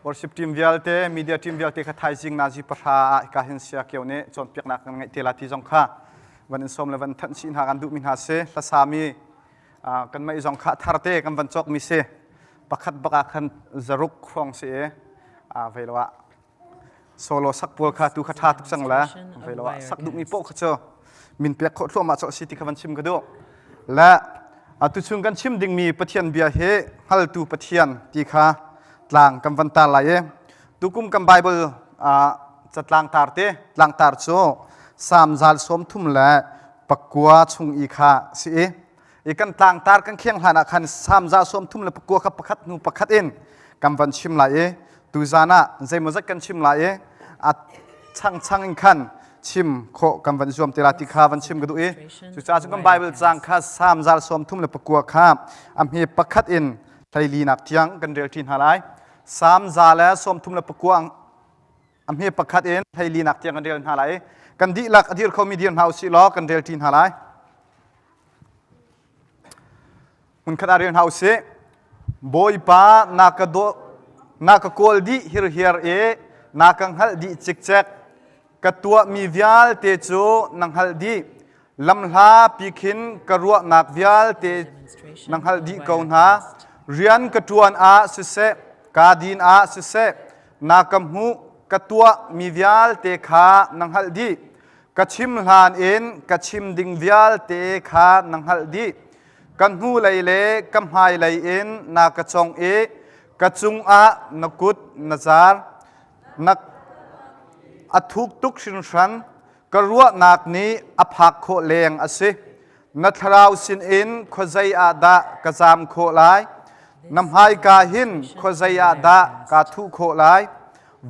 Worship team vialte, media team vialte kha thaizing nazi pahra ah ka hin sia kio nih cawnpiaknak kan ngeih te la ti zong kha van in sawm le van thanh chih hna kan duhmi hna si. Hlasami kan mei zong kha thar te kan van cawkmi si. Pakhat bak ah khan zaruk hrawng si i vei lo ah solo sak pawl kha tu kha ṭha tuk cang le vei lo ah sak duhmi poh kha cu min pek khawh thluahmah cu a si ti kha van chim ka duh. Le tuchun kan chim dingmi Pathian bia hi hngaltu Pathian ti kha tlang kan van tar lai i tukum kan Bible catlang tar te tlangtar cu Salm zal 39 chung i kha si i i kan tlangtar kan kheng hlan ah khan Salm za 39 kha pakhat hnu pakhat in kan van chim lai i tuzan ah zeimawzat kan chim lai i a changchang in khan chim khawh kan van zuam te la ti kha van chim ka duh i cucaah cun kan Bible caang kha Salm zal 39 kha a hme pakhat in 14nak tiang kan rel ṭi hna lai. Salm 139 a hme pakhat in 14nak tiang kan rel hna lai. Kan dihlak a dir khomi dir hna usih law kan rel ṭi hna lai. Hmunkhat ah rel hna usih. Bawipa na ka daw na ka kawl dih hirhiar i na ka hngalh dih cikcek. Ka tuahmi vialte cu na hngalh dih. Lamhla pi khin ka ruahnak vialte na hngalh dih ko hna. Rian ka ṭuan ah siseh, kaa din ah siseh, na ka hmuh, ka tuahmi vialte kha na hngalh dih. Ka chim hlan in ka chim ding vialte kha na hngalh dih. Ka hnulei le ka hmailei in na ka congh i ka cungah na kut na zar. Na a thuk tuk hringhran. Ka ruahnak nih a phak khawh leng a si. Na thlarau sinin khuazei ah dah ka zaam khawh lai? Na hmaika hin khuazei ah dah kaa thuh khawh lai?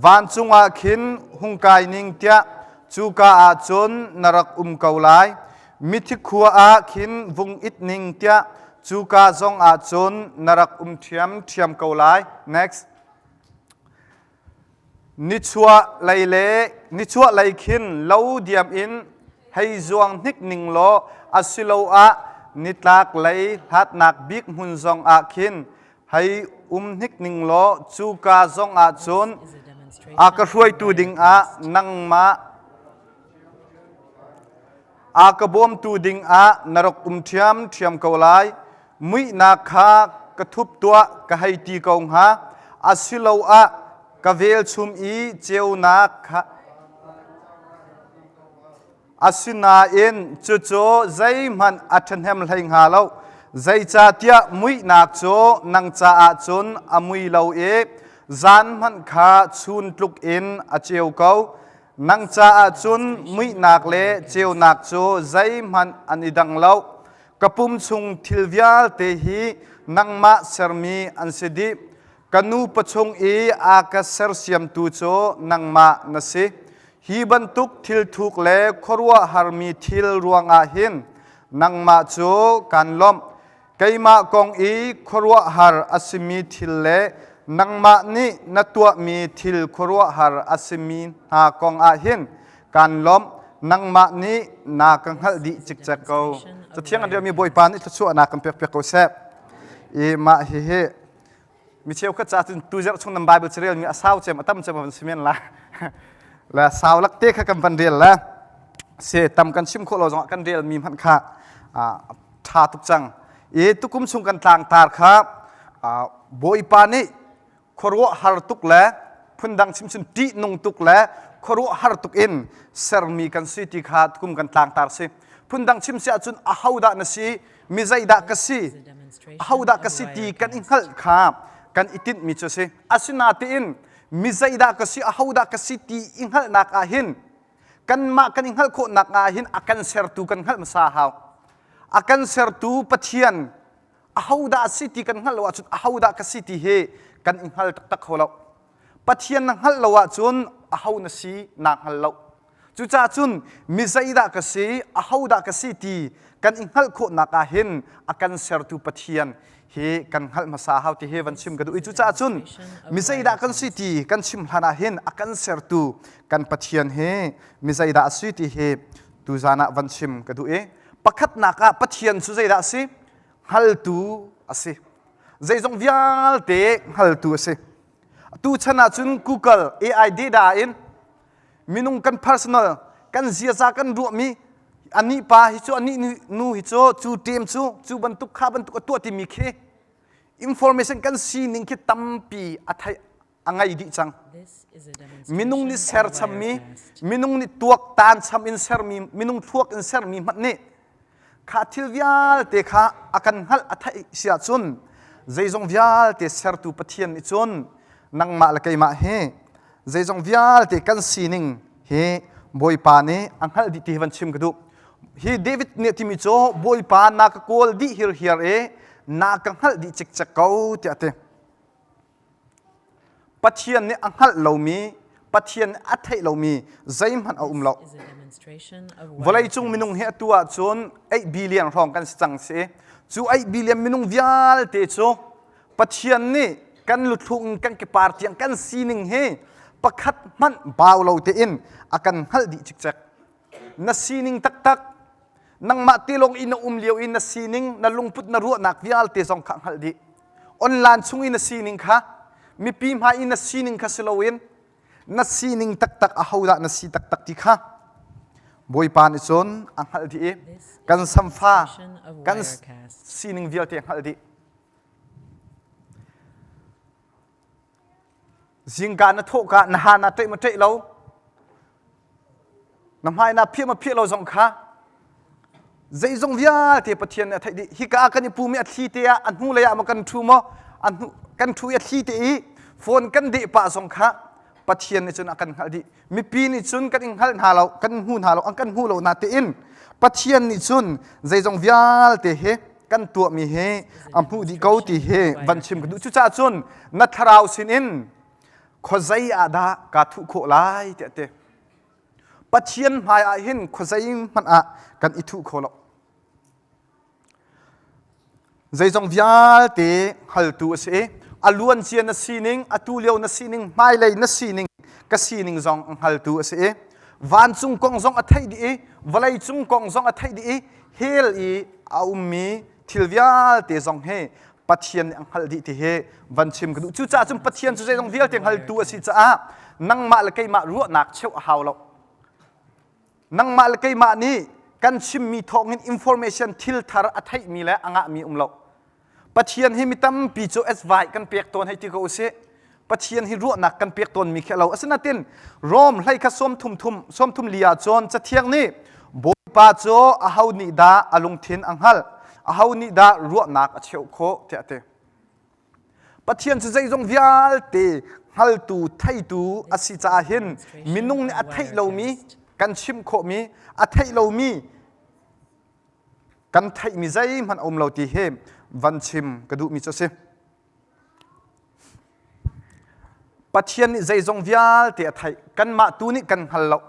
Vancung ah khin hung kai ning tiah cuka ah cun na rak um ko lai. Mithi khua ah khin vung it ning tiah cuka zong ah cun na rak um ṭhiamṭhiam ko lai. Next. Nichuah lei le nichuah lei khin lo diam in hei zuang hnik ning law asiloah nitlak lei hlatnak bik hmun zong ah khin hei um hnik ning law cuka zong ah cun a ka hruaitu ding ah nangmah a ka bawmtu ding ah na rak um ṭhiamṭhiam ko lai. Muihnak kha ka thup tuah ka hei ti ko hnga, asiloah ka velchum i ceunak kha Asinain cucu zeihmanh a ṭhahnem hlei hnga lo. Zeicahtiah muihnak cu nang caah cun a mui lo i zan hmanh kha chun tluk in a ceu ko. Nang caah cun muihnak le ceunak cu zeihmanh an i dang lo. Ka pum chung thil vialte hi nangmah sermi an si dih. Ka nu pachung i a ka sersiamtu cu nangmah na si. Hi bantuk thil thuk le khuaruahharmi thil ruangah hin nangmah cu kaan lawmh. Keimah kong i khuaruahhar a simi thil le nangmah nih na tuahmi thil khuaruahhar a simi hna kong ah hin kaan lawmh. Nangmah nih na ka hngalh dih cikcek ko. Cathiang an relmi Bawipa nih thluachuahnak kan pekpiak ko seh. I mah hihi mi cheukhat ca cun tu zarh chung nan Bible carel mi a sau cem a tam cem van si men la la sau lak te kha kan van rel la se tam kan chim khawh lo zongah kan rel mi hmanh kha tha tuk cang i tukum chung kan tlang tar kha Bawipa nih khuaruahhar tuk le phundang chimchin ṭihnung tuk le khuaruahhar tuk in sermi kan si ti kha tukum kan tlangtar si phundang chim si ahcun ahodah na si mi zeidah ka si ahodah ka si ti kan i hngalh kha kan i tinhmi cu a si asinatein mi zeidah ka si ahodah ka si ti i hngalhnak ah hin kanmah kan i hngalh khawhnak ah hin a kan sertu kan hngalh hmasa hau a kan sertu Pathian ahodah a si ti kan hngalh lo ahcun ahodah ka si ti hi kan i hngal taktak kho lo Pathian na hngalh lo ahcun aho na si naa hngal lo Cucaah cun mi zeidah ka si, ahodah ka si ti kan i hngalh khawhnak ah hin a kan sertu Pathian hi kan hngalh hmasa hau ti hi van chim ka duh i cucaah cun mi zeidah kan si ti kan chim hlan ah hin a kan sertu kan Pathian hi mi zeidah a si ti hi tuzan ah van chim ka duh i pakhatnak ah Pathian cu zeidah a si? Hngaltu a si. Zeizong vialte hngaltu a si. Tu chan ahcun Google AI data in minung kan personal kan ziaza kan ruahmi anih pa hi cu anih nu hi cu cu team cu cu bantuk kha bantuk a tuah timi khi information kan sining khi tampi a theih a ngei dih cang. Minung nih serchammi, minung nih tuaktan cham in sermi, minung thluak in sermi hmanh nih kha thil vialte kha a kan hngalh a theih si ahcun zeizong vialte sertu Pathian nih cun nangmah le keimah hi zeizong vialte kan sining hi Bawipa nih a hngalh dih ti hi van chim ka duh. Hi David nih a timi cu Bawipa na ka kawl dih hirhiar i na ka hngalh dih cikcek ko tiah a ti. Pathian nih a hngalh lomi, Pathian nih a theih lomi zeihmanh a um lo. Vawleicung minung hi atu ahcun 8 billion hrawng kan si cang si. Cu 8 billion minung vialte cu Pathian nih kan luthlung in kan kepar tiang kan sining hi pakhat hmanh bau lo tein a kan hngalh dih cikcek. Na sining taktak nangmah te lawng i na um lio i na sining na lungput na ruahnak vialte zong kha hngalh dih online chung i na sining kha mipi hmai i na sining kha si loin na sining taktak ahodah na si taktak ti kha Bawipa nih cun a hngalh dih i kan samfa kan sining vialte a hngalh dih Zingka na thawhka na ha na ṭeih ma ṭeih lo na hmai na phiah ma phiah lo zong kha zeizong vialte Pathian nih a theih dih hika ah kan i pum i a thli te ah a hnu lei ah maw kan ṭhu maw a hnu kan ṭhu i a thli te i phone kan deh pah zong kha Pathian nih cun a kan hngalh dih mipi nih cun kan in hngalh hna lo kan hmu hna lo an kan hmu lo na tein Pathian nih cun zeizong vialte hi kan tuahmi hi a hmuh dih ko ti hi van chim ka duh cucaah cun na thlarau sinin khuazei ah dah kaa thuh khawh lai tiah ti Pathian hmai ah hin khuazei hmanh ah kan i thuh kho lo Zeizong vialte hngaltu a si i a luancia na sining, atu lio na sining, hmailei na sining, ka sining zong a hngaltu a si i vancung kong zong a theih dih i vawleicung kong zong a theih dih i hell i a ummi thil vialte zong hi Pathian nih a hngalh dih ti hi van chim ka duh. Cucaah cun Pathian cu zeizong vialte hngaltu a si caah nangmah le keimah ruahnak cheuh a hau lo. Nangmah le keimah nih kan chimmi thawngin information thil thar a theihmi le a ngahmi um lo. Pathian hi mi tampi cu advice kan pek tawn hei ti ko usih. Pathian hi ruahnak kan pek tawnmi khi a lo. Asinain Rom hlei kha sawm thum thum 30 li ah cun Cathiang nih Bawipa cu aho nih dah a lungthin a hngalh, aho nih dah ruahnak a cheuh khawh tiah a ti. Pathian cu zeizong vialte hngaltu, theitu a si caah hin minung nih a theih lomi kan chimh khawhmi, a theih lomi kan theihmi zeihmanh a um lo ti hi van chim ka duhmi cu a si. Pathian nih zeizong vialte a theih, kanmah tu nih kan hngal lo.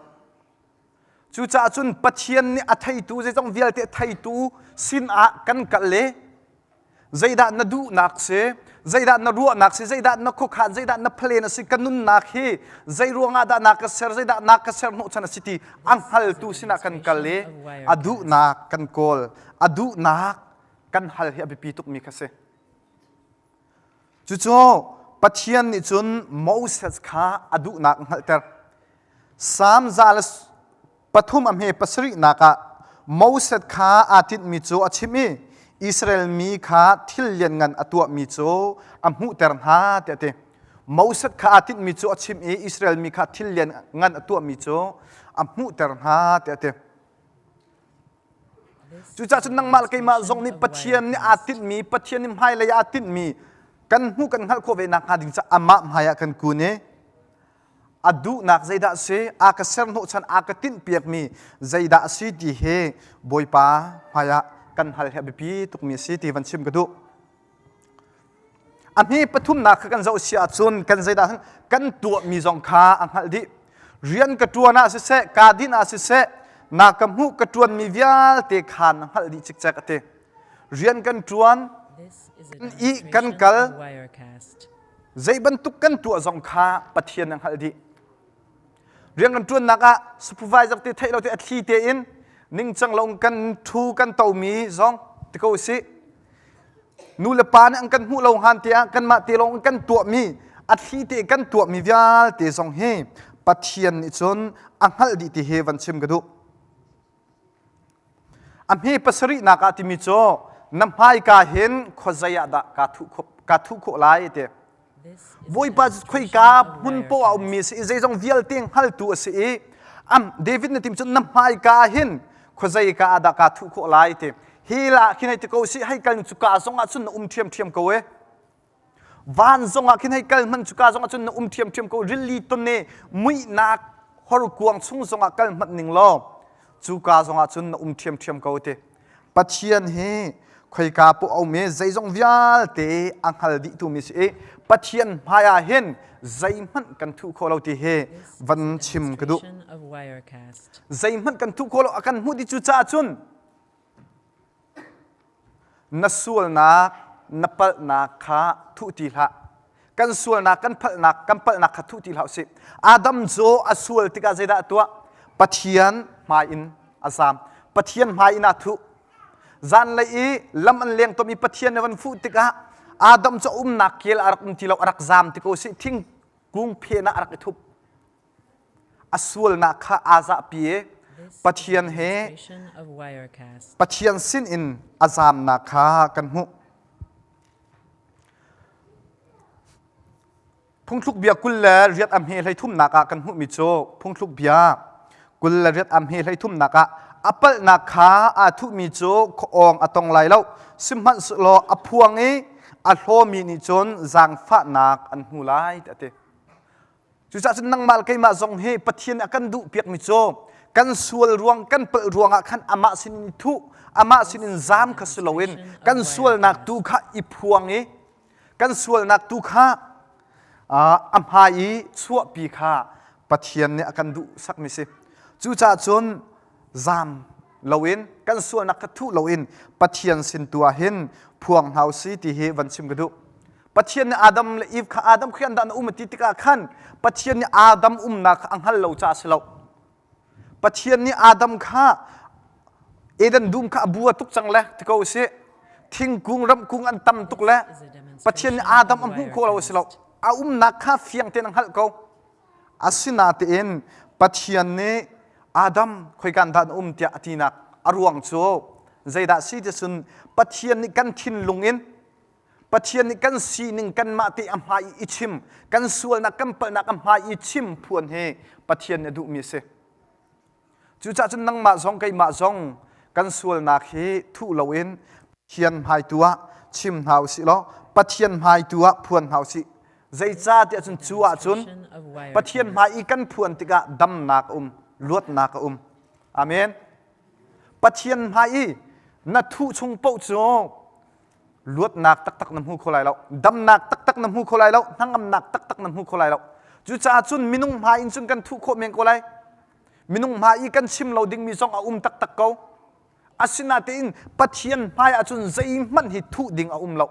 Cucaah cun Pathian nih a theitu zeizong vialte a theitu sinah kan kal le zeidah na duhnak si, zeidah na ruahnak si, zeidah na khuakhan, zeidah na plan a si, ka nunnak hi zei ruangah dah na ka ser, zeidah na ka ser hnawhchan a si ti a hngaltu sinah kan kal i a duhnak kan kawl, a duhnak kan hal hi a biapi tukmi kha si. Cucu Pathian nih cun Moses kha a duhnak a hngalhter. Salm 103 a hme pasarihnak ah Moses kha aa tinhmi cu a chimh i Israel mi kha thil lianngan a tuahmi cu a hmuhter hna tiah a ti. Moses kha aa tinhmi cu a chimh i Israel mi kha thil lianngan a tuahmi cu a hmuhter hna tiah a ti. Cucaah cun nangmah le keimah zong nih Pathian nih aa tinhmi, Pathian nih hmailei aa tinhmi kan hmuh kan hngalh khawh ve nakhnga ding caah amah hmaiah kan kun i a duhnak zeidah a si, a ka ser hnawhchan, a ka tinhpiakmi zeidah a si ti hi Bawipa hmaiah kan hal hi a biapi tukmi a si ti van chim ka duh. A hme pathumnak kha kan zoh si ahcun kan zeidah kan tuahmi zong kha a hngalh dih. Rian ka ṭuan ah siseh, kaa dinh ah siseh, na ka hmuh ka ṭuanmi vialte kha na hngalh dih cikcek a ti. Rian kan ṭuan, kan ih kan kal, zei bantuk kan tuah zong kha Pathian a hngalh dih. Rian kan ṭuannak ah supervisor te theih lo te a thli tein ningcang lo kan ṭhu kan tomi zong ti ko usih. Nu le pa nih an kan hmuh lo hngan tiah kanmah te lawng kan tuahmi. A thli te kan tuahmi vialte zong hi Pathian nih cun a hngalh dih ti hi van chim ka duh. A hme pasarihnak ah timi cu na hmaika hin khuazei ah dah kaa thuh khawh kaa thuh khawh lai ti. Bawipa cu khoika hmun poah a ummi a si i zeizong vialte hngaltu a si i am David na tim cun na hmaika ah hin khuazei ka ah dah kaa thuh khawh lai ti. Hi la khin hei ti ko si hei kal cu ka zong ah cun na um ṭhiamṭhiam ko e. Van zong ah khin hei kal hmanh cu ka zong ah cun na um ṭhiamṭhiam ko rili ton ne muihnak horkuang chung zong ah kal hmanh ning law cu ka zong ah cun na um ṭhiamṭhiam ko ti. Pathian hi khoika poh a um i zeizong vialte a hngal dihtu mi si i Pathian hmai ah hin zeihmanh kan thuh khawh lo ti hi van chim ka duh. Zeihmanh kan thuh khawh lo a kan hmuh dih cu caah cun na sualnak na palhnak kha thuh ti hlah. Kan sualnak kan phalhnak kan palhnak kha thuh ti hlah usih. Adam cu a sual tikah zeidah a tuah? Pathian hmai in a zam. Pathian hmai in aa thuh. Zanlei i lam an leng tom i Pathian nih van fuh tikah Adam cu a umnak kel a rak um ti lo, a rak zam ti ko sih. Thingkung phen ah a rak i thup. A sualnak kha aa zahpi i Pathian he Pathian sin in a zamnak kha kan hmuh. Phungthluk bia 24 a hme 33nak ah kan hmuhmi cu phungthluk bia 24 a hme 33nak ah a palhnak kha aa thuhmi cu khuaawng a tong lai lo sihmanhsehlaw a phuang i a hlawmi nih cun zaangfahnak an hmu lai tiah a ti. Cucaah cun nangmah le keimah zong hi Pathian a kan duhpiakmi cu kan sual ruang kan palh ruangah khan amah sinin i thuh amah sinin zaam kha si loin kan sualnak tu kha i phuang i kan sualnak tu kha a hmai i chuahpi kha Pathian nih a kan duhsakmi si. Cucaah cun zaam loin kan sualnak kha thuh loin Pathian sin tu ah hin phuang hna u si ti hi van chim ka duh. Pathian nih Adam le Eve kha Adam khi dah na um a ti tikah khan Pathian nih Adam umnak kha a hngal lo caah a si lo. Pathian nih Adam kha Eden dum kha a bua tuk cang le ti ko usih. Thingkung ramkung an tam tuk le Pathian nih Adam a hmuh khawh lo a si lo. A umnak kha fiang tein a hngalh ko. Asinatein Pathian nih Adam khoikan dah na um tiah a tinak a ruang cu zeidah si ti cun Pathian nih kan thinlung in Pathian nih kan sining kanmah te a hmai i chim, kan sualnak kan palhnak a hmai i chim phuan hi Pathian nih a duhmi a si. Cucaah cun nangmah zong keimah zong kan sualnak hi thuh loin Pathian hmai tu ah chim hna usih law Pathian hmai tu ah phuan hna usih. Zeicah tiah cun cu ahcun Pathian hmai i kan phuan tikah damnak a um, luatnak a um. Amen. Pathian hmai i na thuh chung paoh cu luatnak taktak na hmu kho lai lo damnak taktak na hmu kho lai lo hnangamnak taktak na hmu kho lai lo cucaah cun minung hmai in cun kan thuh khawh men ko lai minung hmai i kan chim lo dingmi zong a um taktak ko asinatein Pathian hmai ahcun zeihmanh hi thuh ding a um lo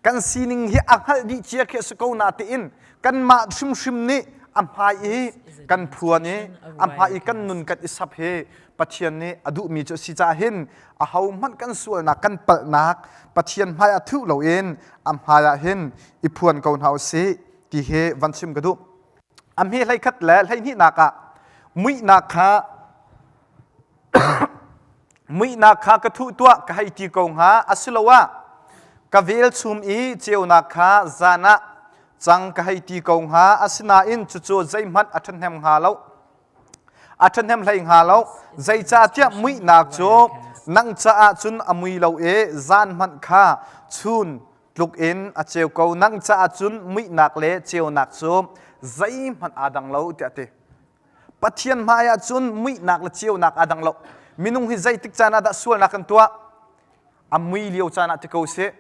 Kan sining hi a hngalh dih cia khi a si ko natein kanmah hrimhrim nih a hmai i kan phuan i a hmai i kan nun kan i sap hi Pathian nih a duhmi cu a si caah hin ahohmanh kan sualnak kan palhnak Pathian hmai ah thuh loin a hmai ah hin i phuan ko hna usih ti hi van chim ka duh. A hme 11 le 12nak ah muihnak kha Muihnak kha ka thuh tuah ka hei ti ko hnga asiloah ka velchum i ceunak kha zan ah cang ka hei ti ko hnga asinain cucu zeihmanh a ṭhahnem hnga lo a ṭhahnem hlei hnga lo zeicahtiah muihnak cu nang caah cun a mui lo i zan hmanh kha chun tluk in a ceu ko nang caah cun muihnak le ceunak cu zeihmanh aa dang lo tiah a ti Pathian hmai ah cun muihnak le ceunak aa dang lo. Minung hi zeitik caan ah dah sualnak kan tuah? A mui lio caan ah ti ko sih.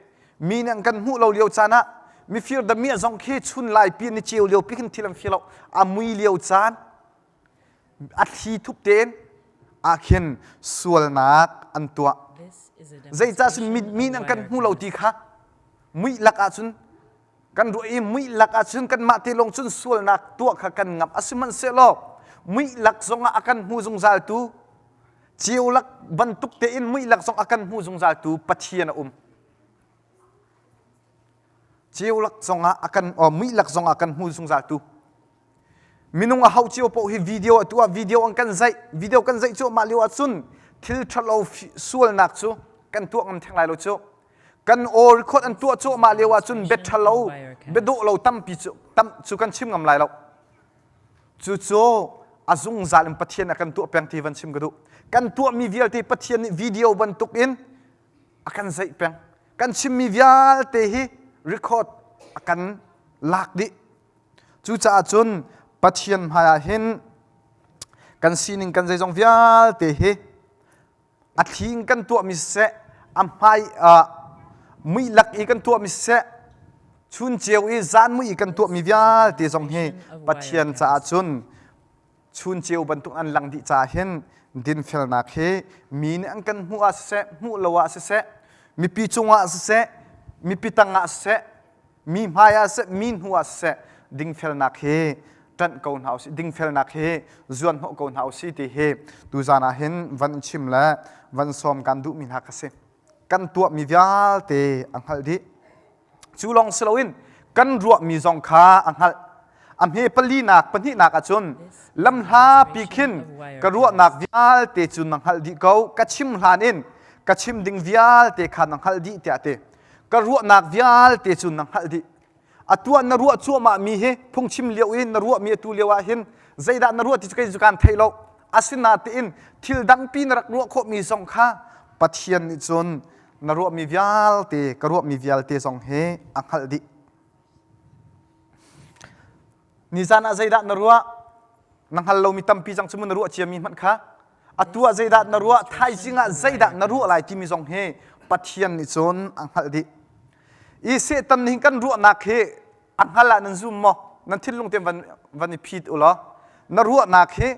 Mi nih an kan hmuh lo lio caan ah mifir damiah zong khi chun lai pi ni ceu lio pi khin thil an fir lo. A mui lio caan a thli thup tein ah khin sualnak an tuah. Zeicah cun mi, mi nih an kan hmu lo ti kha muih lak ah cun Kan ruah i muih lak ahcun kanmah te lawng cun sualnak tuah kha kan ngamh. A sihmanhsehlaw muih lak zongah a kan hmu zungzaltu, ceu lak bantuk tein muih lak zong a kan hmu zungzaltu Pathian a um. Ceu lak zongah a kan muih lak zongah kan hmu zungzal tu. Minung a hau cio paoh hi video atu ah video an kan zaih. Video kan zaih cuahmah lio ahcun thil ṭhalo sualnak cu kan tuah ngam theng lai lo cu. Kan aw record an tuah cuahmah lio ahcun bia ṭhalo, bia dawh lo tampi cu tam cu kan chim ngam lai lo. Cucu a zungzal in Pathian a kan tuah peng ti van chim ka duh. Kan tuahmi vialte Pathian nih video bantuk in a kan zeih peng. Kan chimmi vialte hi record a kan lak dih. Cucaah cun Pathian hmaiah hin kan sining kan zeizong vialte hi a thli in kan tuahmi siseh, a hmai muih lak i kan tuahmi siseh, chun ceu i zan mui i kan tuahmi vialte zong hi Pathian caah cun chun ceu bantuk an lang dih caah hin dinfelnak hi mi nih an kan hmuh ah siseh, hmuh lo ah siseh, mipi cungah siseh, mipi tangah siseh, mi hmai ah siseh, mi hnu ah siseh, dingfelnak hi ṭanh ko hna usih, dingfelnak hi zuan hnawh ko hna usih ti hi tuzan ah hin van chim le van sawm kan duhmi hna kha si. Kan tuahmi vialte a hngalh dih. Cu lawng si loin kan ruahmi zong kha a hngalh. A hme palinak pahnihnak ahcun lamhlapi khin ka ruahnak vialte cu na hngalh dih ko, ka chim hlan in ka chim ding vialte kha na hngalh dih tiah a ti. Ka ruahnak vialte cu na hngalh dih. Atu ah na ruah cuahmah mi hi phungchim lio i na ruahmi atu lio ah hin zeidah na ruah ti cu kei cu kaan thei lo. Asinain thil dangpi na rak ruah khawhmi zong kha Pathian nih cun na ruahmi vialte ka ruahmi vialte zong hi a hngalh dih. Nizan ah zeidah na ruah? Na hngal lomi tampi cang cu mu na ruah ciami hmanh kha. Atu ah zeidah na ruah? Thaizing ah zeidah na ruah lai timi zong hi Pathian nih cun a hngalh dih. I Satan nih kan ruahnak hi a hngal ah nan zum maw? Nan thinlung te van van i phit u law na ruahnak hi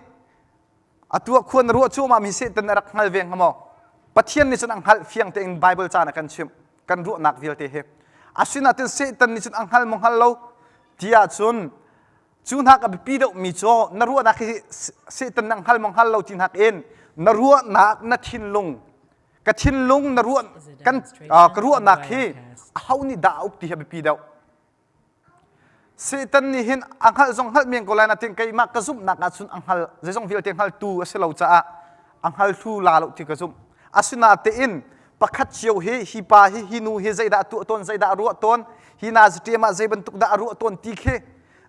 atu ah khua na ruah cuahmah mi Satan a rak hngal ve hnga maw? Pathian nih cun a hngalh fiang tein Bible caan a kan chimh kan ruahnak vialte hi. Asinain Satan nih cun a hngal maw hngal lo ti ahcun cu hnak a biapi deuhmi cu na ruahnak hi Satan na hngal maw hngal lo ti hnak in na ruahnak na thinlung ka thinlung na ruah kan ka ruahnak hi aho nih dah a uk ti hi a biapi deuh Satan nih hin a hngalh zong hngalh men ko lai natin keimah ka zumhnak ahcun a hngal zeizong vialte hngaltu a si lo caah a hngal thlu la lo ti ka zumh asinatein pakhat cio hi hi pa hi hi nu hi zeidah a tuah tawn zeidah a ruah tawn hi na ṭem ah zei bantuk dah a ruah tawn ti khi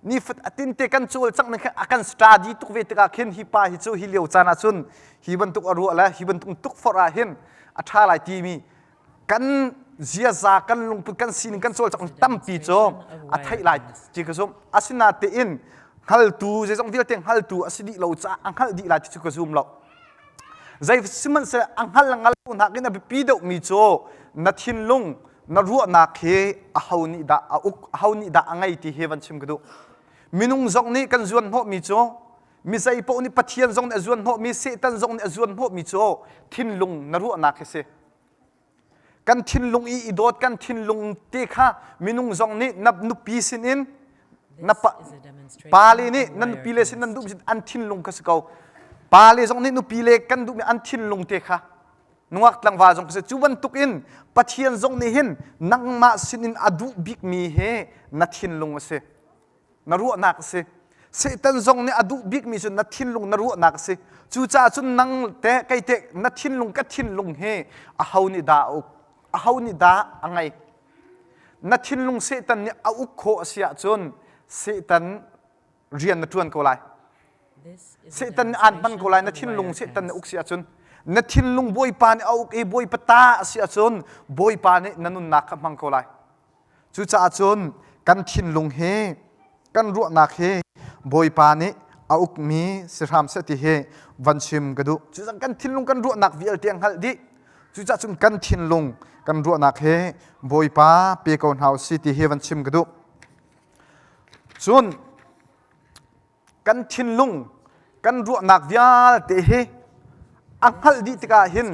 nifat atin te kan cawlcangh ning kha a kan study tuk ve tikah khin hi pa hi cu hi lio caan ahcun hi bantuk a ruah le hi bantuk tukforh ah hin a ṭha lai timi kan ziaza kan lungput kan sining kan cawlcangh tampi cu a theih lai ti ka zumh asinatein hngaltu zeizong vialte hngaltu a si dih lo caah a hngalh dih lai ti cu ka zum lo zei sihmanhsehlaw a hngal le hngal lo nakin a biapi deuhmi cu na thinlung na ruahnak hi aho nih dah a uk aho nih dah a ngei ti hi van chim ka duh minung zong nih kan zuan hnawhmi cu mi zei paoh nih Pathian zong nih a zuan hnawhmi Satan zong nih a zuan hnawhmi cu thinlung na ruahnak hi si kan thinlung i i dawt kan thinlung te kha minung zong nih na nupi sinin na pa pale nih nan nupi le sin nan duh an thinlung kha si ko pale zong nih nupi le kan duhmi an thinlung te kha nungak tlangval zong si cu bantuk in Pathian zong nih hin nangmah sinin a duh bikmi hi na thinlung a si na ruahnak a si Satan zong nih a duh bikmi cu na thinlung na ruahnak a si cucaah cun nang te kei te na thinlung ka thinlung hi aho nih dah a uk aho nih dah a ngei na thinlung Satan nih a uk khawh a si ahcun Satan rian na ṭuan ko lai. Satan nih aan hman ko lai na thinlung Satan nih uk si ahcun na thinlung Bawipa nih a uk i Bawipa ta a si ahcun Bawipa nih na nunnak kha hmang ko lai. Cucaah cun kan thinlung hi kan ruahnak hi Bawipa nih a ukmi si hram seh ti hi van chim ka duh. Cucaah kan thinlung kan ruahnak vialte a hngalh dih. Cucaah cun kan thinlung kan ruahnak hi Bawipa pe ko hna usih ti hi van chim ka duh. Cun kan thinlung kan ruahnak vialte hi a hngalh dih tikah hin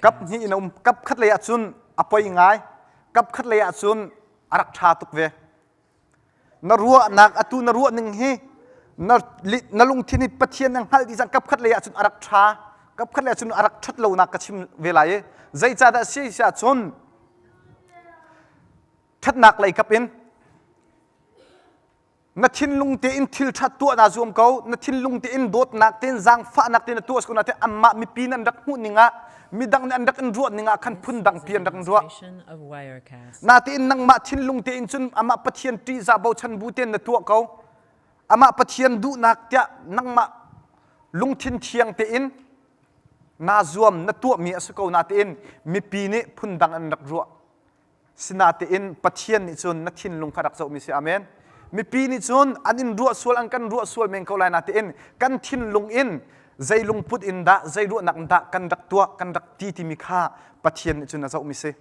kap hnih in a um kap khat lei ah cun a poi ngai kap khat lei ah cun a rak ṭha tuk ve na ruahnak atu na ruah ning hi na na lungthin hi Pathian na hngalh dih cang kap khat lei ah cun a rak ṭha kap khat lei ah cun a rak ṭhat lonak ka chim ve lai i zeicahdah si si ahcun. Ṭhatnak lei kap in na thinlung tein thil ṭhat tuah naa zuam ko na thinlung tein dawtnak tein zaangfahnak tein na tuah ko na te anmah mipi nan rak hmuh ning ah midang nih an rak in ruah ning ah khan phun dang pi an rak in ruah natein nangmah thinlung tein cun amah Pathian ṭihzah bochan bu tein na tuah ko amah Pathian duhnak tiah nangmah lungthin thiang tein naa zuam na tuahmi a si ko natein mipi nih phun dang an rak ruah Sinatein Pathian nih cun na thinlung kha rak zohmi si. Amen. Mipi nih cun an in ruah sual, an kan ruah sual men ko lai natein kan thinlung in zei lungput in dah, zei ruahnak in dah kan rak tuah, kan rak ti timi kha Pathian nih cun a zohmi si.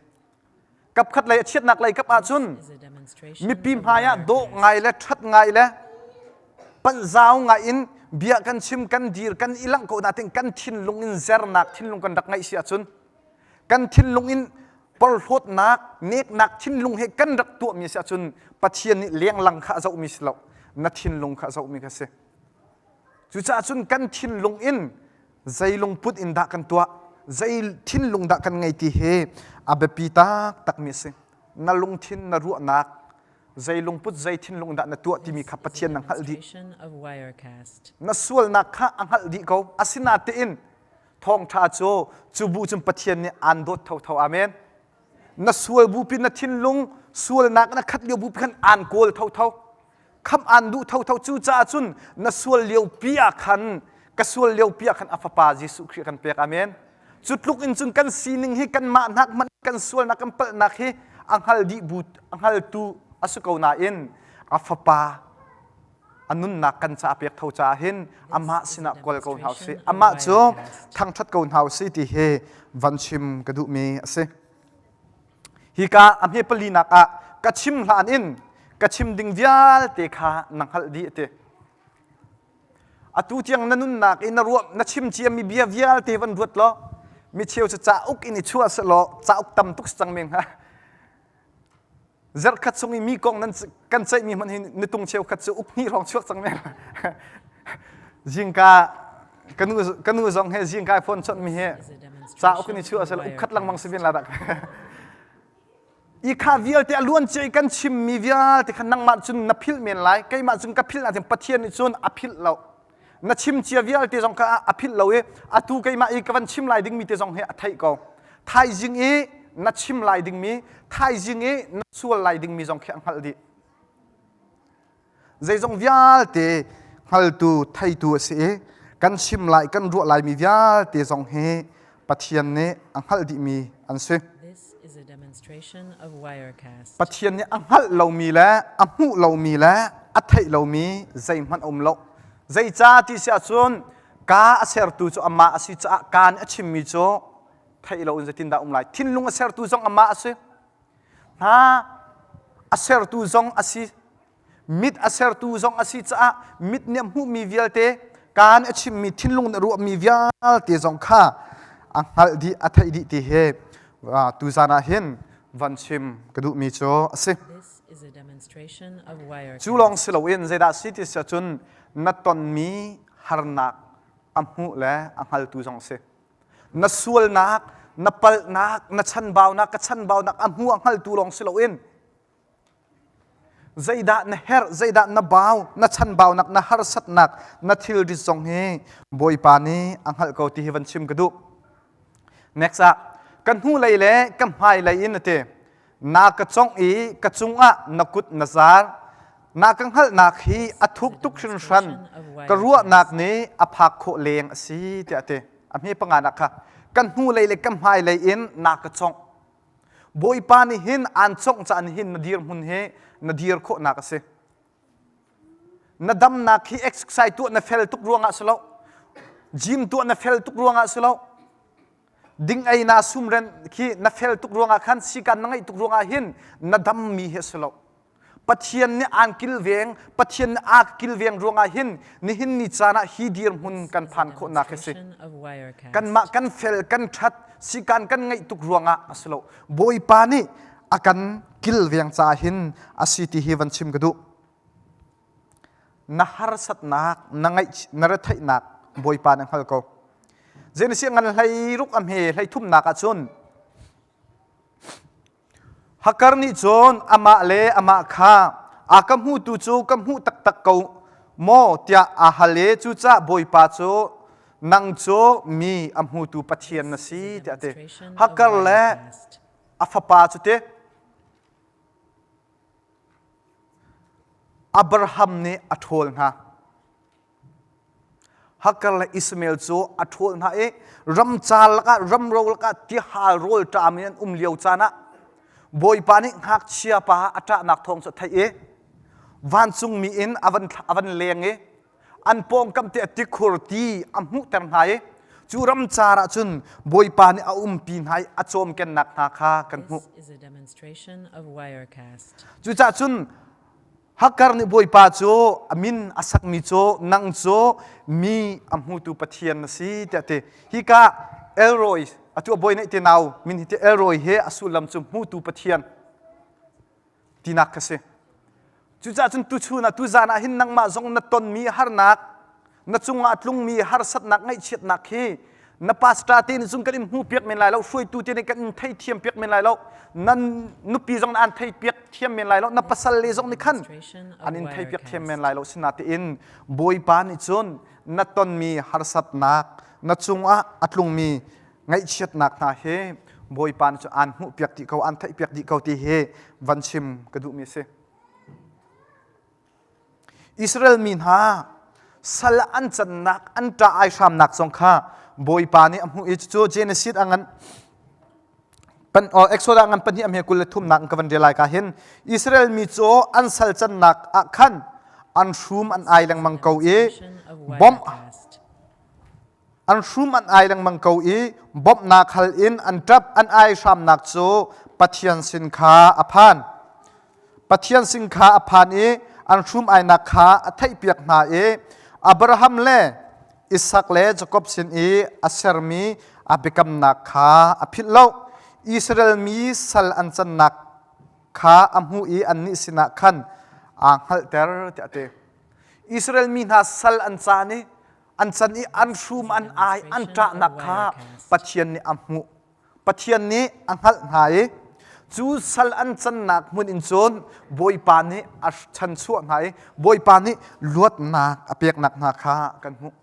Kapkhat lei a chiatnak lei kap ahcun mipi hmai ah dawh ngai le ṭhat ngai le panh zau ngai in bia kan chim, kan dir, kan i langh ko natein kan thinlung in zernak thinlung kan rak ngeih si ahcun kan thinlung in porhlawtnak neknak thinlung he kan rak tuahmi si ahcun Pathian nih lenglang kha a zohmi si lo na thinlung kha a zohmi kha si cucaah cun kan thinlung in zei lungput in dah kan tuah zei thinlung dah kan ngei ti hi a biapi taktakmi a si na lungthin na ruahnak zei lungput zei thinlung dah na tuah timi kha Pathian na hngalh dih na sualnak kha a hngalh dih ko asinatein Thawngṭha cu cu bu cun Pathian nih aan dawt thotho. Amen. Na sual bupi na thinlung sualnak na khat lio bupi khan aan kawl thotho. Khamh aan duh thotho. Cucaah cun na sual lio pi ah khan ka sual lio pi ah khan a fapa Jesuh Khrih kan pek. Amen. Cu tluk in cun kan sining hi kanmah hnak hmanh kan sualnak kan palhnak hi a hngal dih bu a hngaltu a si ko nain a fapa a nunnak kan ca pek tho caah hin amah sinah kawl ko hna usih amah cu thangṭhat ko hna usih ti hi van chim ka duhmi a si hika a hme palinak ah ka chim hlan in ka chim ding vialte kha na hngalh dih a ti atu tiang na nunnak i na ruah na chim ciami bia vialte van ruat law mi cheu cu cauk in i chuah selaw cauk tam tuk si cang men hnga Zarhkhat chung i mi kong nan kan ceihmi hmanh hi nitung cheukhat cu uk hnih hrawng chuak cang men. Zingka kanu kanu zong he zingka phone chawnh mi hi cauk in i chuah sel uk khat lengmang si bin la dak. I kha vialte a luan cia i kan chimmi vialte kha nangmah cun na philh men lai keimah cun ka philh ahcun Pathian nih cun a philh lo na chim cia vialte zong kha a philh lo i atu keimah i ka van chim lai dingmi te zong hi a theih ko thaizing i na chim lai dingmi thaizing i na sual lai dingmi zong khi a hngalh dih zeizong vialte hngaltu theitu a si i kan chim lai kan ruah laimi vialte zong hi Pathian nih a hngalh dihmi an si Pathian nih a hngalh lomi le a hmuh lomi le a theih lomi zeihmanh a um lo. Zeicah ti si ahcun ka a sertu cu amah a si caah ka nih a chimmi cu theih loin zeitindah um lai. Thinlung a sertu zong amah a si. Hna a sertu zong a si. Mit a sertu zong a si caah mit nih a hmuhmi vialte, kaan a chimmi thinlung nih a ruahmi vialte zong kha a hngalh dih, a theih dih ti hi tuzan ah hin van chim ka duhmi cu a si. Cu lawng si loin zeidah si ti si ahcun na tonmi harnak a hmuh le a hngaltu zong a si. Na sualnak, na palhnak, na chanbaunak, ka chanbaunak a hmu a hngaltu lawng si loin Zeidah na herh, zeidah na bau, na chanbaunak, na harsatnak, na thilrit zong hi Bawipa nih a hngalh ko ti hi van chim ka duh. Next ah, ka hnulei le ka hmailei in a ti. Na ka congh i ka cungah na kut na zar. Na ka hngalhnak hi a thuk tuk hringhran. Ka ruahnak nih a phak khawh leng a si tiah a ti. A hme panganak kha ka hnulei le ka hmailei in na ka congh. Bawipa nih hin aan congh caan hin na dirhmun hi na dir khawhnak a si. Na damnak hi exercise tuah na fel tuk ruangah si lo. Gym tuah na fel tuk ruangah si lo. Ding ei na sumren khi na fel tuk ruangah khan sikan na ngeih tuk ruangah hin na dammi hi a si lo. Pathian nih aan kilveng, Pathian nih aa kilveng ruangah hin nihin ni caan ah hi dirhmun kan phan khawhnak hi si. Kanmah kan fel, kan ṭhat, sikan kan ngeih tuk ruangah a si lo. Bawipa nih a kan kilveng caah hin a si ti hi van chim ka duh. Na harsatnak, na ngaih, na retheihnak Bawipa nih hngal ko. Zein si ngan hlei ruk a hme hlei thumnak ahcun. Hakar nih cun amah le amah kha a ka hmutu cu ka hmuh taktak ko maw tiah aa hal i cucaah Bawipa cu nang cu mi a hmutu Pathian na si tiah a ti. Hakar le a fapa cu ti Abraham nih a ṭhawl hna. Hagar le Ishmael cu a ṭhawl hna i ramcar lakah ramro lakah tihal rawl ṭam in an um lio caan ah Bawipa nih ngakchia pa a ṭahnak thawng cu a theih i vancungmi in a van a van leng i an pawngkam te a tikhur ti a hmuhter hna i cu ramcar ah cun Bawipa nih a umpi hna i a cawmkennak hna kha kan hmuh. This is a demonstration of Wirecast. Cucaah cun Hagar nih Bawipa cu a min a sakmi cu nang cu mi a hmutu Pathian na si tiah a ti. Hika Elroy atu a bawi nih ti nau min hi ti Elroy he a sullam cu hmutu Pathian tinak kha si. Cucaah cun tuchun ah tuzaan ah hin nangmah zong na tonmi harnak na cungah a tlungmi harsatnak ngaihchiatnak hi na pastor te nih cun kan in hmu piak men lai lo hruaitu te nih kan in theithiam piak men lai lo nan nupi zong an thei piak thiam men lai lo na pasal le zong nih khan an in thei piak thiam men lai lo sinatein bawipa nih cun na tonmi harsatnak na cungah a tlungmi ngaihchiatnak hna hi bawipa nih cun aan hmuh piak dih ko aan theih piak dih ko ti hi van chim ka duhmi a si Israel mi hna sal an cannak an ṭah ai hramnak zong kha Bawipa nih a hmuh i cucu Genesis a ngan pan Exodus ngan pahnih a hme 23 nak ka van rel lai ka hin Israel mi cu an sal cannak ah khan an hrum an ai lengmang ko i bawmh an hrum an ai lengmang ko i bawmhnak hal in an ṭap an ai hramnak cu Pathian sin kha a phan Pathian sin kha a phan i an hrum ainak kha a theihpiak hna i Abraham le Isak le Jakob sin i a sermi a biakamnak kha a philh lo. Israel mi sal an cannak kha a hmuh i annih sinah khan aa hngalhter tiah a ti. Israel mi hna sal an caan i an can i an hrum an ai an ṭahnak kha Pathian nih a hmuh. Pathian nih a hngalh hna i cu sal an cannak hmun in cun Bawipa nih a chanchuah hna i Bawipa nih luatnak a peknak hna kha kan hmuh.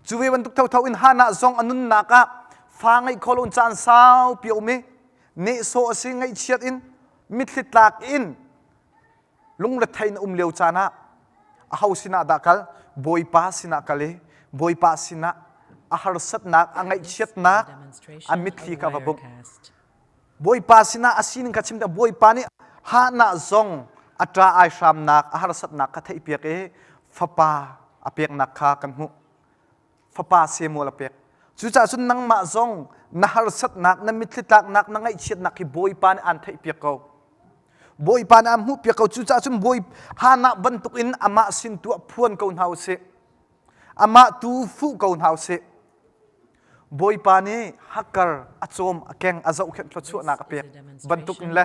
Cu ve bantuk thotho in Hannah zong a nunnak ah fa ngeih kho lo caan saupi a um i nehsawh a si ngaihchiat in mitthli tlak in lungrethei in um lio caan ah aho sinah dah kal Bawipa sinah kal i Bawipa sinah a harsatnak a ngaihchiatnak a mitthli kha va bungh Bawipa sinah a sining kha chim Bawipa nih Hannah zong a ṭa ai hramnak a harsatnak kha theihpiak i fapa a peknak kha kan hmuh fapa Samuel a pek cucaah cun nangmah zong na harsatnak na mitthli tlaknak na ngaihchiatnak hi Bawipa nih aan theihpiak ko Bawipa nih aan hmuhpiak ko cucaah cun Bawi Hannah bantukin amah sin tu ah phuan ko hna usih amah tu fuh ko hna usih Bawipa nih Hagar a cawm a keng a zohkhenh thluachuahnak a pek bantukin le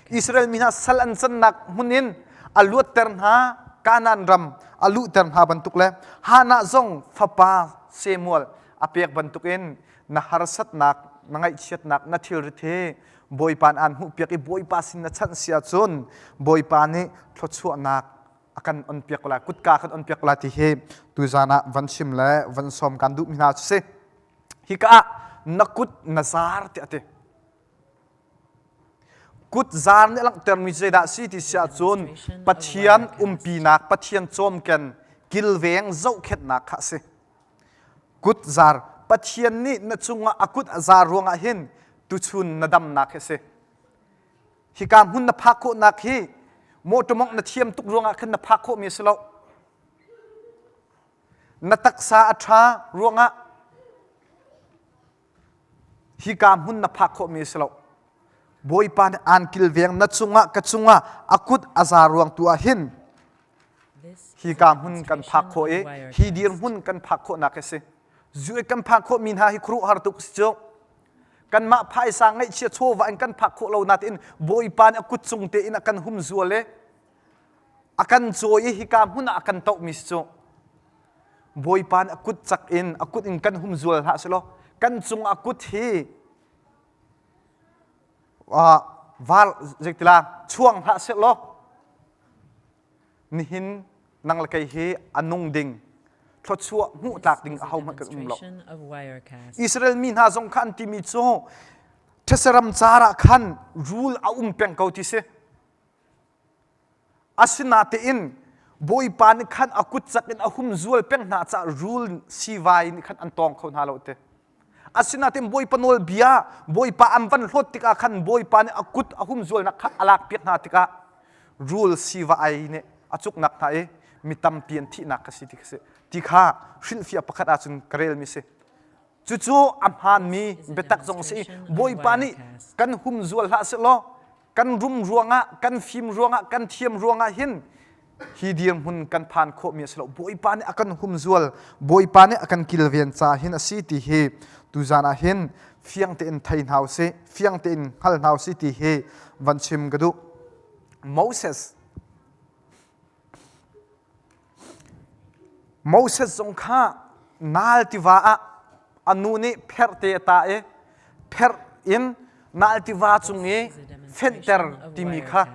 Israel mi hna sal an cannak hmun in a luatter hna Kanaan ram a luhter hna bantuk le Hannah zong fapa Samuel a pek bantukin na harsatnak na ngaihchiatnak na thilrit hi Bawipa nih aan hmuhpiak i Bawipa sin na chanh si ahcun Bawipa nih thluachuahnak a kan onpiak lai kutka kan onpiak lai ti hi tuzan ah van chim le van sawm kan duhmi hna cu si hika ah na kut na zar tiah a ti kut zar nih a langhtermi zeidah si ti si ahcun Pathian umpinak Pathian cawmken kilveng zohkhenhnak kha a si kut zar Pathian nih na cungah a kut a zar ruangah hin tuchun na damnak hi a si Hika hmun na phak khawhnak hi mawṭaw mawngh na thiam tuk ruangah khan na phak khawhmi a si lo. Na taksa a ṭha ruangah hika hmun na phak khawhmi a si lo. Bawipa nih aan kilveng na cungah ka cungah a kut a za ruang tu ah hin hika hmun kan phak khawh i hi dirhmun kan phak khawhnak a si. Zu kan phak khawhmi hna hi khuaruahhar tuk a si cu. Kanmah phaisa ngaihchia chawva in kan phak khawh lo natein Bawipa nih a kut cung tein a kan humzual i a kan cawi i hika hmun ah a kan tohmi si cu Bawipa nih a kut cak in a kut in kan humzual hlah selaw kan cung a kut hi. Val zeitila chuang hlah seh law nihin nang le kei hi a nung ding thluachuah hmuh tlak ding ahohmanh kan um lo. Israel mi hna zong kha an timi cu ṭhesaram car ah khan rul a um peng ko ti si. Asinatein Bawipa nih khan a kut cak in a humzual peng hna caah rul sivai nih khan an tawng kho hna lo ti. Asinatein Bawipa nawlbia Bawipa an van hlawt tikah khan Bawipa nih a kut a humzualnak kha a lakpiak hna tikah rul sivai nih a cuknak hna i mi tampi an thihnak kha si ti kha si. Ti kha hrilhfiah pakhat ahcun ka relmi si. Cucu a hmaanmi biatak zong a si i Bawipa nih kan humzual hlah sehlaw kan rum ruangah kan fim ruangah kan thiam ruangah hin hi dirhmun kan phan khawhmi a si lo. Bawipa nih a kan humzual, Bawipa nih a kan kilven ca hin a si ti hi tuzan ah hin fiang tein thei hna usih, fiang tein hngal hna usih ti hi van chim ka duh. Moses Moses zong kha Nal tiva ah a nu nih pherhte a tah i pherh in Nal tiva cung i fenhter timi kha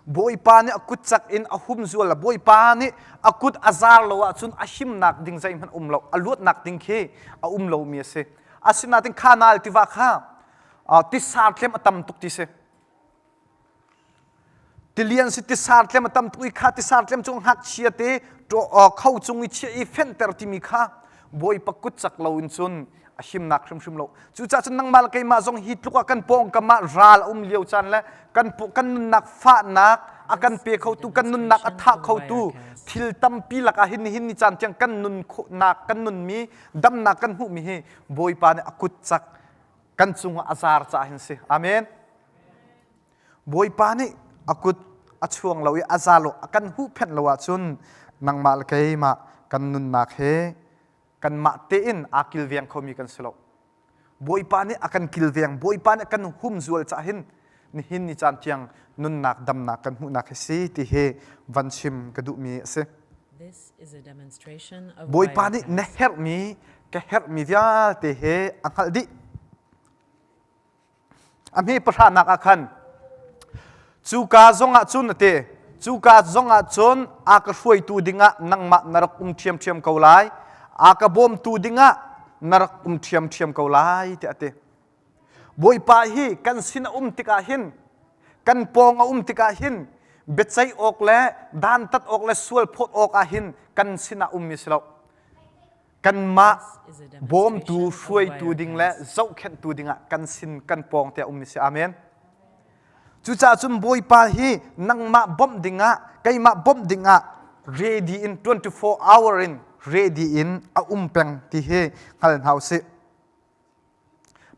Bawipa nih a kut cak in a humzual a Bawipa nih a kut a zar lo ahcun a himnak ding zeihmanh um lo a luatnak ding khi a um lomi a si. Asinain kha Nal tiva kha tisar tlem a tam tuk ti si. Tilian si tisar tlem a tam tuk i kha tisar tlem cu ngakchia te kho cung i chiah i fenhter timi kha Bawipa kut cak lo in cun a himnak hrimhrim lo. Cucaah cun nangmah le keimah zong hi tluk ah kan pawngkam ah ral a um lio caan le kan kan nunnak fahnak a kan pe khotu kan nunnak a thah khotu thil tampi lakah hin nihin ni caan tiang kan nun khawhnak kan nunmi damnak kan hmuhmi hi Bawipa nih a kut cak kan cungah a zar caah hin si. Amen. Bawipa nih a kut a chuang lo i a za lo a kan huhphenh lo ahcun nangmah le keimah kan nunnak he kanmah tein aa kilveng khomi kan si lo. Bawipa nih a kan kilveng, Bawipa nih a kan humzual cah hin nihin ni caan tiang nunnak damnak kan hmuhnak hi si ti hi van chim ka duhmi a si. Bawipa nih na herhmi ka herhmi vialte he a hngalh dih. A hme pahranak ah khan cuka zongah cun a ti cuka zongah cun a ka hruaitu dingah nangmah na rak um ṭhiamṭhiam ko lai a ka bawmtu dingah na rak um ṭhiamṭhiam ko lai tiah a ti Bawipa hi kan sin a um tikah hin kan pawng a um tikah hin biaceih awk le dantat awk le sual phawt awk ah hin kan sinah ummi si lo kanmah bawmtu hruaitu ding le zohkhenhtu dingah kan sin kan pawng te a ummi si amen cucaah cun bawipa hi nangmah bawmh dingah keimah bawmh dingah ready in 24 hour in ready in a um peng ti hi hngal hna usih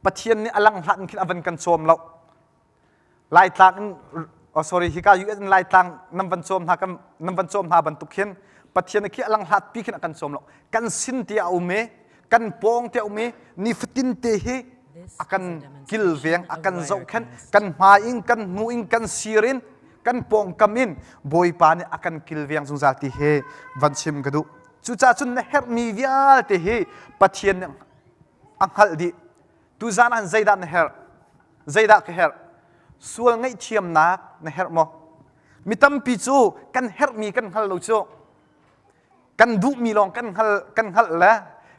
Pathian nih a lang hlat in khin a van kan cawm lo. Laitlang in oh sorry hika US in Laitlang nan van cawm hna kan nan van cawm hna bantuk khin Pathian khi a lang hlat pi khin a kan cawm lo. Kan sin te a um i kan pawng te a um i nifatin te hi a kan kilveng a kan zohkhenh kan hmai in kan hnu in kan sir in kan pawngkam in Bawipa nih a kan kilveng zungzal ti hi van chim ka duh. Cucaah cun na herhmi vialte hi Pathian nih a hngalh dih. Tuzan ah zeidah na herh? Zeidah ka herh? Sual ngaihthiamnak na herh maw? Mi tampi cu kan herhmi kan hngal lo cu. Kan duhmi lawng kan hngal kan hngalh le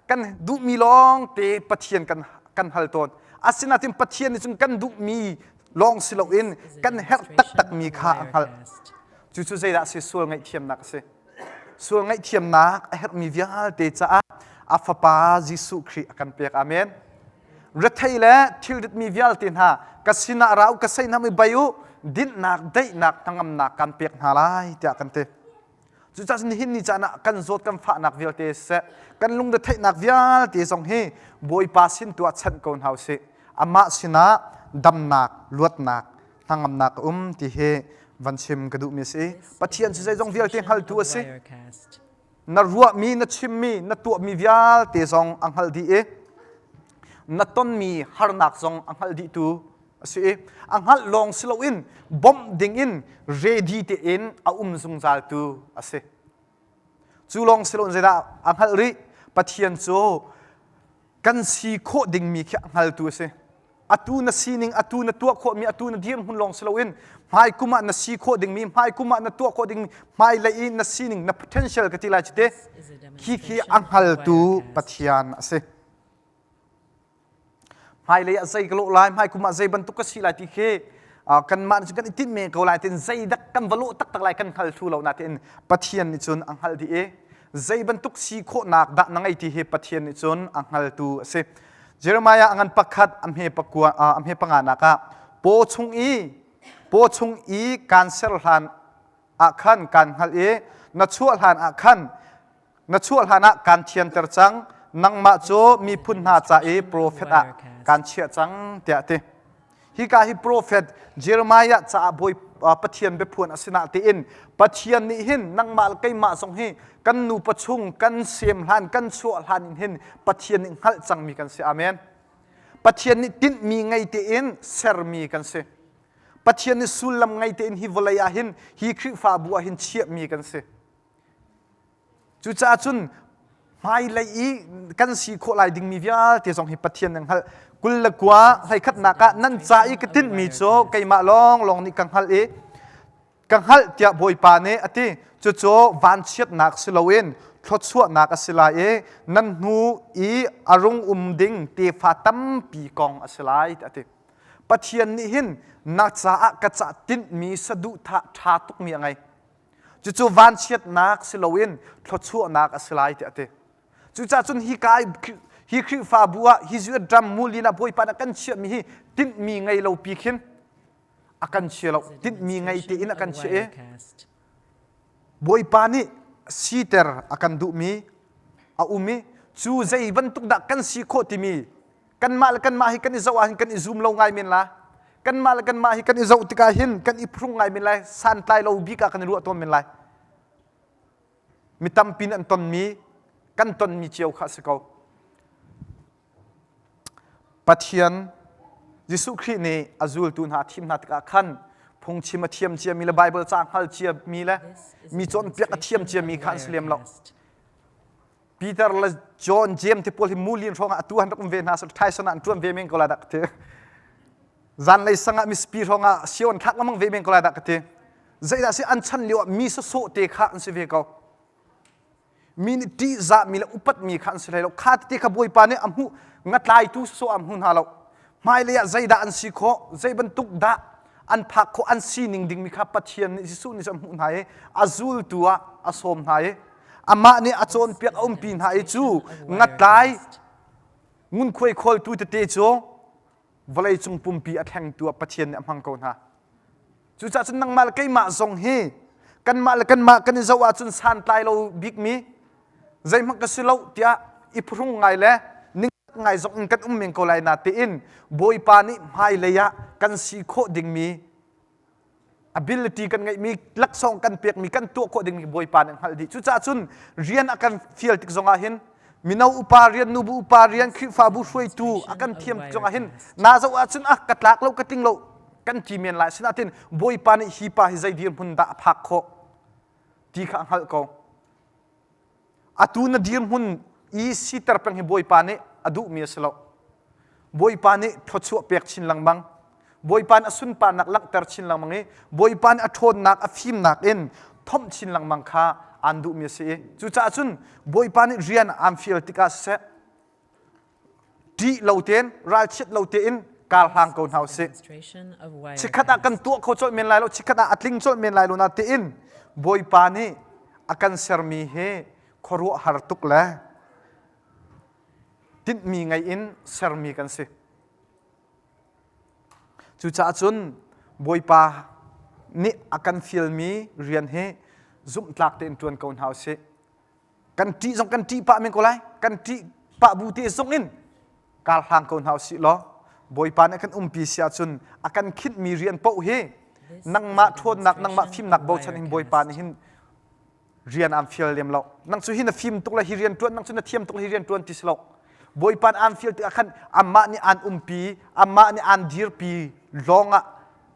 kan duhmi lawng te Pathian kan kan hal tawn. Asinain Pathian nih cun kan duhmi lawng si loin kan herh taktakmi kha a hngalh. Cucu zeidah a si? Sual ngaihthiamnak a si. Sual ngaihthiamnak a herhmi vialte caah a Fapa Jesuh Khrih a kan pek. Amen. Rethei le thilritmi vialte hna ka sinah ra u ka sei hna mi bai u dinhnak daihnak hnangamnak kan pek hna lai tiah kan ti. Cucaah nihin ni caan ah kan zawt kan fahnak vialte siseh kan lungretheihnak vialte zong hi Bawipa sin tu ah chanh ko hna usih. Amah sinah damnak, luatnak, hnangamnak a um ti hi van chim ka duhmi a si. Pathian cu zeizong vialte hngaltu a si. Na ruahmi, na chimmi, na tuahmi vialte zong a hngalh dih i na tonmi harnak zong a hngalh dihtu a si i a hngalh lawng si loin bawmh dingin ready tein a um zungzaltu a si. Cu lawng si loin zeidah a hngalh rih? Pathian cu kan si khawh dingmi khi a hngaltu a si. Atu na sining, atu na tuah khawhmi, atu na dirhmun lawng si loin hmaikum ah na si khawh dingmi, hmaikum ah na tuah khawh dingmi, hmailei i na sining, na potential ka ti lai cu te, This is a khi khi a demonstration of hngaltu Wirecast. Pathian a si. Hmailei ah zei ka lawh lai, hmaikum ah zei bantuk ka si lai ti khi kanmah nih cun kan i tinh men ko lai tiin zeidak kan va lawh taktak lai kan hngal thlu lo natein Pathian nih cun a hngalh dih i zei bantuk si khawhnak dah na ngei ti hi Pathian nih cun a hngaltu a si. Jeremiah a ngan pakhat a hme pakua a hme panganak ah paw chung i paw chung i kaan ser hlan ah khan kaan hngalh i na chuah hlan ah khan na chuah hlan ah kaan thianter cang nangmah cu miphun hna ca i profet ah kaan chiah cang tiah a ti. Hika hi profet Jeremiah caah Bawi Pathian biaphuan a si na tiin Pathian nih hin nangmah le keimah zong hi kan nupa chung kan sem hlan kan chuah hlan in hin Pathian nih hngalh cangmi kan si. Amen. Pathian nih tinhmi ngei tein sermi kan si. Pathian nih sullam ngei tein hi vawlei ah hin hi Khrihfabu ah hin chiahmi kan si. Cucaah cun hmailei i kan si khawh lai dingmi vialte zong hi Pathian nan hngalh. 29 hleikhatnak ah nan ca i ka tinhmi cu keimah lawnglawng nih ka hngalh i ka hngalh tiah Bawipa nih a ti. Cucu vanchiatnak si loin thluachuahnak a si lai i nan hnu i a rung um ding tefa tampi kong a si lai tiah a ti. Pathian nih hin na caah ka cah tinhmi saduhthah ṭha tukmi a ngei. Cucu vanchiatnak si loin thluachuahnak a si lai tiah a ti. Cucaah cun hi ka hi Khrihfabu ah hi zuat ram mulin ah Bawipa nih a kan chiahmi hi tinhmi ngei lo pi khin a kan chia lo. Tinhmi ngei tein a kan chiah i Bawipa nih siter a kan duhmi a um i cu zei bantuk dah kan si khawh timi kanmah le kanmah hi kan i zoh ahhin kan i zum lo ngai men la kanmah le kanmah hi kan i zoh tikah hin kan i phrung ngai men lai santlai lo bik ah kan i ruah tawn men lai mi tampi an tonmi kan tonmi cio kha a si ko Pathian Jesuh Khrih nih a zultu hna a thim hna tikah khan phungchim a thiam ciami le Baibal ca hngal ciami le mi cawnpiak a thiam ciami kha an si lem lo. Peter le John James te pawl hi mulin hrawng ah atu han rak um ve hna so Tyson ah an tuan ve men ko lai dah ka ti. Zanlei sang ah mispi hrawng ah sion thlak lamang ve men ko lai dah ka ti. Zeidah si an chan lio ah mi sawsawh te kha an si ve ko. Mi nih ṭihzah mi le upat mi kha an si hlei lo. Kha tete kha Bawipa nih a hmuh ngatlaitu sawsawh ah a hmu hna lo. Hmailei ah zeidah an si khawh, zei bantuk dah an phak khawh, an sining dingmi kha Pathian nih Jesuh nih cun a hmuh hna i a zultu ah a sawm hna i amah nih a cawnpiak a umpi hna i cu ngatlai ngunkhuai khawltu tete cu vawleicung pumpi a thlengtu ah Pathian nih a hmang ko hna. Cucaah cun nangmah le keimah zong hi kanmah le kanmah kan i zoh ahcun santlai lo bikmi zeihmanh ka si lo tiah i phuhrung ngai le ning ngai zong in kan um men ko lai na tiin Bawipa nih hmailei ah kan si khawh dingmi ability kan ngeihmi laksawng kan pekmi kan tuah khawh dingmi Bawipa nih hngalh dih. Cucaah cun rian a kan fial tik zongah hin mino upa rian nubu upa rian Khrihfabu hruaitu a kan thiam tik zongah hin na zoh ahcun ah ka tlak lo ka tling lo kan ti men lai sinatin Bawipa nih hi pa hi zei dirhmun dah a phak khawh ti kha a hngalh ko. Atu na dirhmun i siter peng hi Bawipa nih a duhmi a si lo. Bawipa nih thluachuah pek chin lengmang. Bawipa nih a sunparnak langhter chin lengmang i Bawipa nih a ṭhawnnak, a fimnak in thomh chin lengmang kha aan duhmi a si i cucaah cun Bawipa nih rian aan fial tikah siseh ṭih lo tein ralchiat lo tein kar hlang ko hna usih. Chikkhat ah kan tuah kho colh men lai lo, chikkhat ah a tling colh men lai lo na tiin Bawipa nih a kan sermi hi khuaruahhar tuk le tinhmi ngei in sermi kan si. Cucaah cun Bawipa nih a kan fialmi rian hi zumhtlak tein ṭuan ko hna usih. Kan ṭih zong kan ṭih pah men ko lai. Kan ṭih pah bu te zong in kar hlang ko hna usih law Bawipa nih kan umpi si ahcun a kan khinhmi rian paoh hi nangmah ṭhawnnak nangmah fimnak bochan in Bawipa nih hin rian aan fial lem lo. Nang cu hi na fim tuk le hi rian ṭuan, nang cu na thiam tuk le hi rian ṭuan ti si lo. Bawipa nih aan fial tikah khan amah nih aan umpi, amah nih aan dirpi lawng ah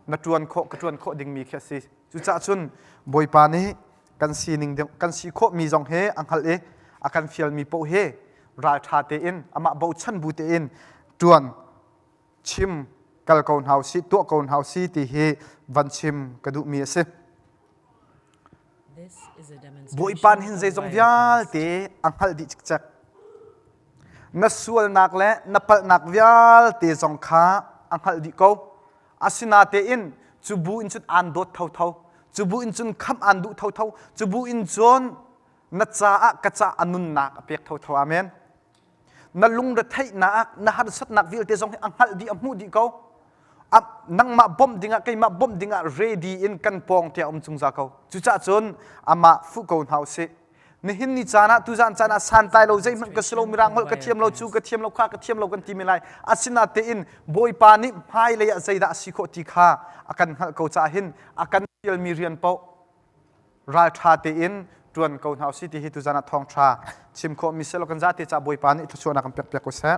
na ṭuan khawh, ka ṭuan khawh dingmi khi a si. Cucaah cun Bawipa nih kan sining kan si khawhmi zong he a hngalh i a kan fialmi paoh hi ralṭha tein amah bochan bu tein ṭuan. Chim kal ko hna usih, tuah ko hna usih ti hi van chim ka duhmi a si. Bawipa nih hin zeizong vialte a hngalh dih cikcek. Na sualnak le na palhnak vialte zong kha a hngalh dih ko. Asinatein cu bu in cun aan dawt thotho. Cu bu in cun khamh aan duh thotho. Cu bu in cun na caah ka caah a nunnak a pek thotho. Amen. Na lungretheihnak, na harsatnak vialte zong hi a hngalh dih, a hmuh dih ko. Nangmah bawmh dingah, keimah bawmh dingah ready in kan pawng tiah um zungzal ko. Cucaah cun amah fuh ko hna usih. Nihin ni caan ah tuzan caan ah santlai lo zeihmanh ka si lo mirang holh ka thiam lo cu ka thiam lo kha ka thiam lo kan ti men lai. Asinatein Bawipa nih hmailei ah zeidah a si khawh ti kha a kan hngalh ko caah hin a kan fialmi rian paoh ralṭha tein ṭuan ko hna usih ti hi tuzan ah thawngṭha chim khawhmi si lo kan zate caah Bawipa nih thluachuahnak kan pek piak ko seh.